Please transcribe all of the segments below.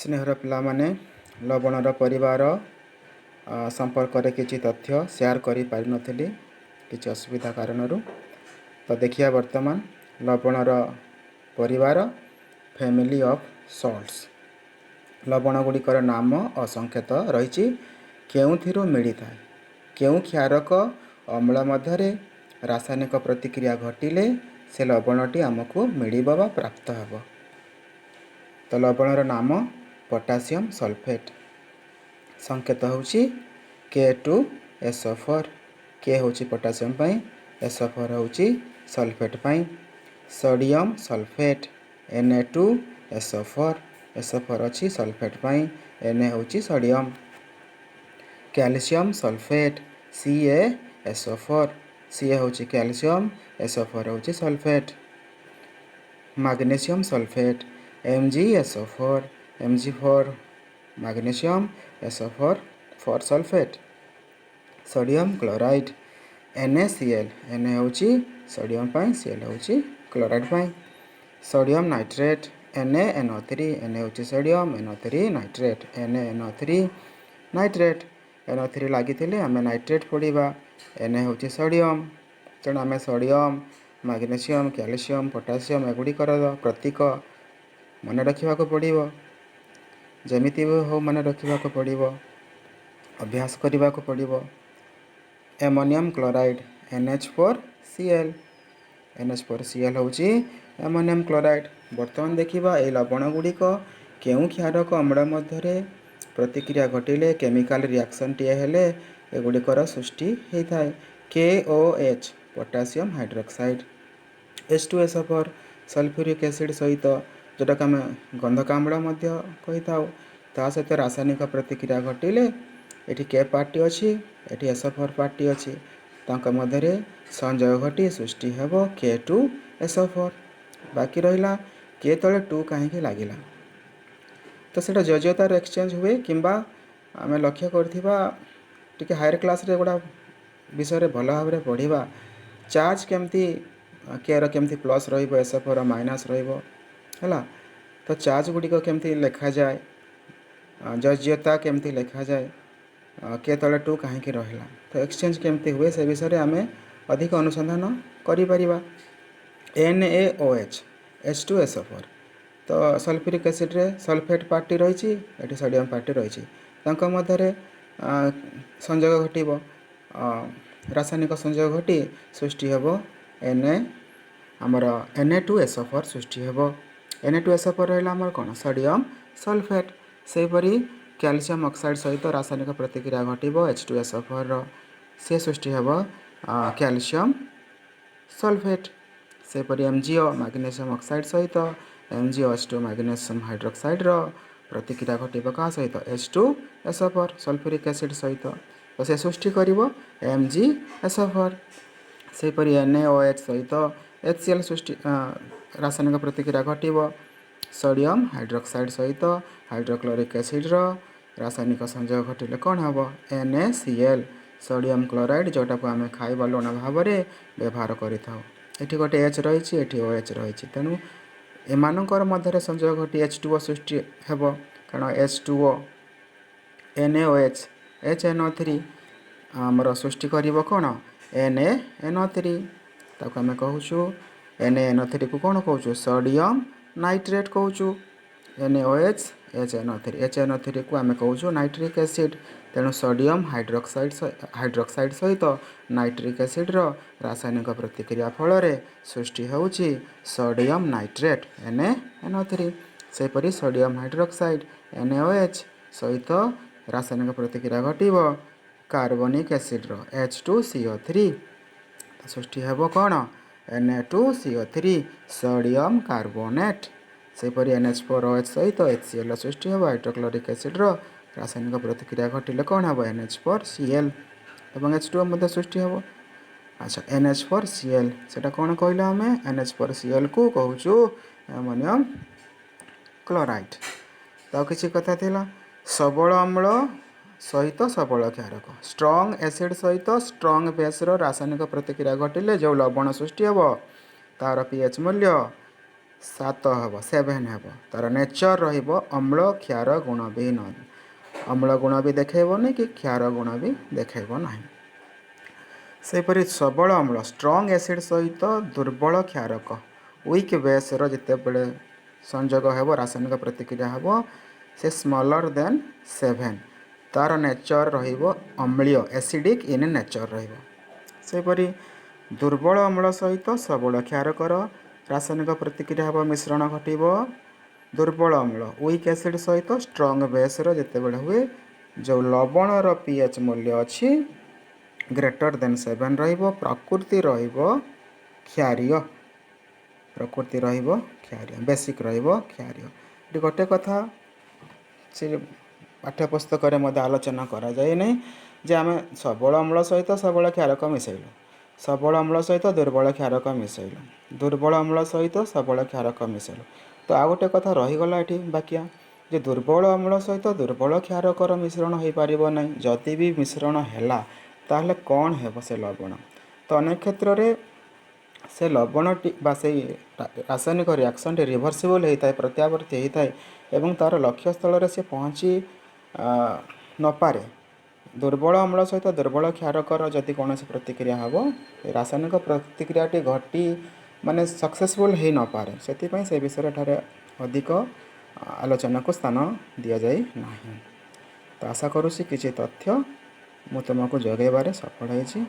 ସ୍ନେହର ପିଲାମାନେ, ଲବଣର ପରିବାର ସମ୍ପର୍କରେ କିଛି ତଥ୍ୟ ସେୟାର କରିପାରିନଥିଲି କିଛି ଅସୁବିଧା କାରଣରୁ। ତ ଦେଖିବା ବର୍ତ୍ତମାନ ଲବଣର ପରିବାର, ଫ୍ୟାମିଲି ଅଫ୍ ସଲ୍ଟସ୍। ଲବଣ ଗୁଡ଼ିକର ନାମ ଓ ସଂକେତ ରହିଛି। କେଉଁଥିରୁ ମିଳିଥାଏ? କେଉଁ କ୍ଷାରକ ଅମ୍ଳ ମଧ୍ୟରେ ରାସାୟନିକ ପ୍ରତିକ୍ରିୟା ଘଟିଲେ ସେ ଲବଣଟି ଆମକୁ ମିଳିବ ବା ପ୍ରାପ୍ତ ହେବ? ତ ଲବଣର ନାମ ପଟାସିୟମ୍ ସଲଫେଟ୍, ସଂକେତ ହେଉଛି K2SO4। କେ ହେଉଛି ପଟାସିୟମ୍ ପାଇଁ, SO4 ହେଉଛି ସଲଫେଟ୍ ପାଇଁ। Sodium sulphate Na2SO4, SO4 ଅଛି ସଲଫେଟ୍ ପାଇଁ, ଏନ୍ ଏ ହେଉଛି sodium. Calcium sulphate CaSO4, C A ହେଉଛି କ୍ୟାଲସିୟମ୍, SO4 ହେଉଛି sulphate. Magnesium sulphate MgSO4, Mg for magnesium, SO4 for sulphate. Sodium chloride NaCl, Na ହେଉଛି sodium ପାଇଁ, Cl ହେଉଛି chloride ପାଇଁ। Sodium nitrate NaNO3, Na ହେଉଛି sodium, NO3 nitrate, NaNO3 nitrate. NO3 ଲାଗିଥିଲେ ଆମେ nitrate ପଢ଼ିବା। ଏନ୍ ଏ ହେଉଛି ସୋଡ଼ିୟମ୍। ତେଣୁ ଆମେ ସୋଡ଼ିୟମ୍, ମାଗ୍ନେସିୟମ୍, କ୍ୟାଲସିୟମ୍, ପଟାସିୟମ୍ ଏଗୁଡ଼ିକର ପ୍ରତୀକ ମନେ ରଖିବାକୁ ପଡ଼ିବ। ଯେମିତି ବି ହଉ ମନେ ରଖିବାକୁ ପଡ଼ିବ, ଅଭ୍ୟାସ କରିବାକୁ ପଡ଼ିବ। Ammonium chloride NH4Cl, NH4Cl ହେଉଛି ଆମୋନିୟମ୍ କ୍ଲୋରାଇଡ୍। ବର୍ତ୍ତମାନ ଦେଖିବା ଏହି ଲବଣ ଗୁଡ଼ିକ କେଉଁ କ୍ଷାରକ ଅମ୍ଳ ମଧ୍ୟରେ ପ୍ରତିକ୍ରିୟା ଘଟିଲେ, କେମିକାଲ ରିଆକ୍ସନ୍ଟିଏ ହେଲେ ଏଗୁଡ଼ିକର ସୃଷ୍ଟି ହେଇଥାଏ। KOH potassium hydroxide, H2SO4 sulphuric acid ସହିତ, ଯେଉଁଟାକୁ ଆମେ ଗନ୍ଧକାମ୍ଳ ମଧ୍ୟ କହିଥାଉ, ତା ସହିତ ରାସାୟନିକ ପ୍ରତିକ୍ରିୟା ଘଟିଲେ, ଏଠି କେ ପାର୍ଟଟି ଅଛି, ଏଠି SO4 ପାର୍ଟଟି ଅଛି, ତାଙ୍କ ମଧ୍ୟରେ ସଂଯୋଗ ଘଟି ସୃଷ୍ଟି ହେବ K2SO4। ବାକି ରହିଲା କେ ତଳେ ଟୁ କାହିଁକି ଲାଗିଲା? ତ ସେଇଟା ଯୋଜ୍ୟତାର ଏକ୍ସଚେଞ୍ଜ ହୁଏ, କିମ୍ବା ଆମେ ଲକ୍ଷ୍ୟ କରିଥିବା ଟିକେ ହାୟର କ୍ଲାସ୍ରେ ଏଗୁଡ଼ା ବିଷୟରେ ଭଲ ଭାବରେ ପଢ଼ିବା। ଚାର୍ଜ କେମିତି, କେର କେମିତି ପ୍ଲସ୍ ରହିବ, SO4 minus ରହିବ, ହେଲା? ତ ଚାର୍ଜ ଗୁଡ଼ିକ କେମିତି ଲେଖାଯାଏ, ଯୋଜ୍ୟତା କେମିତି ଲେଖାଯାଏ, କେ ତଳେ ଟୁ କାହିଁକି ରହିଲା, ତ ଏକ୍ସଚେଞ୍ଜ କେମିତି ହୁଏ, ସେ ବିଷୟରେ ଆମେ ଅଧିକ ଅନୁସନ୍ଧାନ କରିପାରିବା। NaOH, H2SO4। ତ ସଲଫ୍ୟୁରିକ୍ ଏସିଡ଼୍ରେ ସଲଫେଟ୍ ପାର୍ଟଟି ରହିଛି, ଏଠି ସୋଡ଼ିୟମ୍ ପାର୍ଟଟି ରହିଛି। ତାଙ୍କ ମଧ୍ୟରେ ସଂଯୋଗ ଘଟିବ, ରାସାୟନିକ ସଂଯୋଗ ଘଟି ସୃଷ୍ଟି ହେବ ଏନ୍ ଏ ଆମର Na2SO4 ସୃଷ୍ଟି ହେବ। Na2SO4 ରହିଲା ଆମର କ'ଣ? Sodium sulphate. ସେହିପରି କ୍ୟାଲସିୟମ୍ ଅକ୍ସାଇଡ଼୍ ସହିତ ରାସାୟନିକ ପ୍ରତିକ୍ରିୟା ଘଟିବ H2SO4ର, ସେ ସୃଷ୍ଟି ହେବ କ୍ୟାଲସିୟମ୍ ସଲଫେଟ୍। ସେହିପରି MgO, magnesium oxide ସହିତ MgOH2, magnesium ହାଇଡ୍ରୋକ୍ସାଇଡ଼୍ର ପ୍ରତିକ୍ରିୟା ଘଟିବ କାହା ସହିତ? H2SO4, sulphuric acid ସହିତ। ତ ସେ ସୃଷ୍ଟି କରିବ MgSO4। ସେହିପରି NaOH ସହିତ HCl ସୃଷ୍ଟି, ରାସାୟନିକ ପ୍ରତିକ୍ରିୟା ଘଟିବ। ସୋଡ଼ିୟମ୍ ହାଇଡ୍ରୋକ୍ସାଇଡ଼୍ ସହିତ ହାଇଡ୍ରୋକ୍ଲୋରିକ୍ ଏସିଡ଼୍ର ରାସାୟନିକ ସଂଯୋଗ ଘଟିଲେ କ'ଣ ହେବ? NaCl, sodium chloride, ଯେଉଁଟାକୁ ଆମେ ଖାଇବା ଲୁଣ ଭାବରେ ବ୍ୟବହାର କରିଥାଉ। ଏଠି ଗୋଟେ ଏଚ୍ ରହିଛି, ଏଠି OH ରହିଛି। ତେଣୁ ଏମାନଙ୍କର ମଧ୍ୟରେ ସଂଯୋଗ ଘଟି H2O ସୃଷ୍ଟି ହେବ, କାରଣ H2O, NaOH, HNO3 ଆମର ସୃଷ୍ଟି କରିବ କ'ଣ? NaNO3। ତାକୁ ଆମେ କହୁଛୁ, NaNO3କୁ କ'ଣ କହୁଛୁ? ସୋଡ଼ିୟମ୍ ନାଇଟ୍ରେଟ୍ କହୁଛୁ। NaOH, HNO3, HNO3କୁ ଆମେ କହୁଛୁ ନାଇଟ୍ରିକ୍ ଏସିଡ଼୍। ତେଣୁ ସୋଡ଼ିୟମ୍ ହାଇଡ୍ରୋକ୍ସାଇଡ଼୍ ହାଇଡ୍ରୋକ୍ସାଇଡ଼୍ ସହିତ ନାଇଟ୍ରିକ୍ ଏସିଡ଼୍ର ରାସାୟନିକ ପ୍ରତିକ୍ରିୟା ଫଳରେ ସୃଷ୍ଟି ହେଉଛି sodium nitrate NaNO3। ସେହିପରି ସୋଡ଼ିୟମ୍ ହାଇଡ୍ରୋକ୍ସାଇଡ଼୍ NaOH ସହିତ ରାସାୟନିକ ପ୍ରତିକ୍ରିୟା ଘଟିବ କାର୍ବନିକ୍ ଏସିଡ଼୍ର H2CO3, ସୃଷ୍ଟି ହେବ କ'ଣ? Na2CO3, sodium carbonate. ସେହିପରି NH4OH ସହିତ HCl ସୃଷ୍ଟି ହେବ। ହାଇଡ୍ରୋକ୍ଲୋରିକ୍ ଏସିଡ଼୍ର ରାସାୟନିକ ପ୍ରତିକ୍ରିୟା ଘଟିଲେ କ'ଣ ହେବ? NH4Cl ଏବଂ H2O ମଧ୍ୟ ସୃଷ୍ଟି ହେବ। ଆଚ୍ଛା, NH4Cl ସେଇଟା କ'ଣ କହିଲେ ଆମେ? NH4Clକୁ କହୁଛୁ ଆମୋନିୟମ୍ କ୍ଲୋରାଇଡ଼୍। ତ ଆଉ କିଛି କଥା ଥିଲା। ସବଳ ଅମ୍ଳ ସହିତ ସବଳ କ୍ଷାରକ, ଷ୍ଟ୍ରଙ୍ଗ ଏସିଡ଼୍ ସହିତ ଷ୍ଟ୍ରଙ୍ଗ ବେସ୍ର ରାସାୟନିକ ପ୍ରତିକ୍ରିୟା ଘଟିଲେ ଯେଉଁ ଲବଣ ସୃଷ୍ଟି ହେବ, ତା'ର ପି ଏଚ୍ ମୂଲ୍ୟ 7 ହେବ, 7 ହେବ। ତା'ର ନେଚର୍ ରହିବ ଅମ୍ଳ କ୍ଷାର ଗୁଣ ବିହୀନ। ଅମ୍ଳ ଗୁଣ ବି ଦେଖାଇବନି କି କ୍ଷାର ଗୁଣ ବି ଦେଖାଇବ ନାହିଁ। ସେହିପରି ସବଳ ଅମ୍ଳ, ଷ୍ଟ୍ରଙ୍ଗ ଏସିଡ୍ ସହିତ ଦୁର୍ବଳ କ୍ଷାରକ, ୱିକ୍ ବେସ୍ର ଯେତେବେଳେ ସଂଯୋଗ ହେବ, ରାସାୟନିକ ପ୍ରତିକ୍ରିୟା ହେବ, ସେ ସ୍ମଲର୍ ଦେନ୍ 7। ତା'ର ନେଚର୍ ରହିବ ଅମ୍ଳୀୟ, ଏସିଡ଼ିକ୍ ଇନ୍ ନେଚର୍ ରହିବ। ସେହିପରି ଦୁର୍ବଳ ଅମ୍ଳ ସହିତ ସବଳ କ୍ଷାରକର ରାସାୟନିକ ପ୍ରତିକ୍ରିୟା ହେବ, ମିଶ୍ରଣ ଘଟିବ। ଦୁର୍ବଳ ଅମ୍ଳ, ୱିକ୍ ଏସିଡ୍ ସହିତ ଷ୍ଟ୍ରଙ୍ଗ ବେସ୍ର ଯେତେବେଳେ ହୁଏ, ଯେଉଁ ଲବଣର ପି ଏଚ୍ ମୂଲ୍ୟ ଅଛି, ଗ୍ରେଟର୍ ଦେନ୍ 7 ରହିବ। ପ୍ରକୃତି ରହିବ କ୍ଷାରୀୟ, ପ୍ରକୃତି ରହିବ କ୍ଷାରୀୟ, ବେସିକ୍ ରହିବ କ୍ଷାରୀୟ। ଏଠି ଗୋଟେ କଥା ସେ ପାଠ୍ୟପୁସ୍ତକରେ ମଧ୍ୟ ଆଲୋଚନା କରାଯାଇ ନାହିଁ ଯେ ଆମେ ସବଳ ଅମ୍ଳ ସହିତ ସବଳ କ୍ଷାରକ ମିଶାଇଲୁ, ସବଳ ଅମ୍ଳ ସହିତ ଦୁର୍ବଳ କ୍ଷାରକ ମିଶାଇଲୁ, ଦୁର୍ବଳ ଅମ୍ଳ ସହିତ ସବଳ କ୍ଷାରକ ମିଶାଇଲୁ। ତ ଆଉ ଗୋଟେ କଥା ରହିଗଲା ଏଠି ବାକିଆ ଯେ ଦୁର୍ବଳ ଅମ୍ଳ ସହିତ ଦୁର୍ବଳ କ୍ଷାରକର ମିଶ୍ରଣ ହୋଇପାରିବ ନାହିଁ। ଯଦି ବି ମିଶ୍ରଣ ହେଲା, ତାହେଲେ କ'ଣ ହେବ ସେ ଲବଣ? ତ ଅନେକ କ୍ଷେତ୍ରରେ ସେ ଲବଣଟି ବା ସେଇ ରାସାୟନିକ ରିଆକ୍ସନ୍ଟି ରିଭର୍ସିବଲ୍ ହେଇଥାଏ, ପ୍ରତ୍ୟାବର୍ତ୍ତୀ ହେଇଥାଏ ଏବଂ ତା'ର ଲକ୍ଷ୍ୟସ୍ଥଳରେ ସେ ପହଞ୍ଚି ନପାରେ। ଦୁର୍ବଳ ଅମ୍ଳ ସହିତ ଦୁର୍ବଳ କ୍ଷାରକର ଯଦି କୌଣସି ପ୍ରତିକ୍ରିୟା ହେବ, ରାସାୟନିକ ପ୍ରତିକ୍ରିୟାଟି ଘଟି ମାନେ ସକ୍ସେସଫୁଲ୍ ହେଇନପାରେ। ସେଥିପାଇଁ ସେ ବିଷୟରେ ଏଠାରେ ଅଧିକ ଆଲୋଚନାକୁ ସ୍ଥାନ ଦିଆଯାଇ ନାହିଁ। ତ ଆଶା କରୁଛି କିଛି ତଥ୍ୟ ମୁଁ ତୁମକୁ ଯୋଗାଇବାରେ ସଫଳ ହେଇଛି।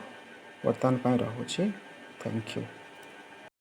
ବର୍ତ୍ତମାନ ପାଇଁ ରହୁଛି। Thank you.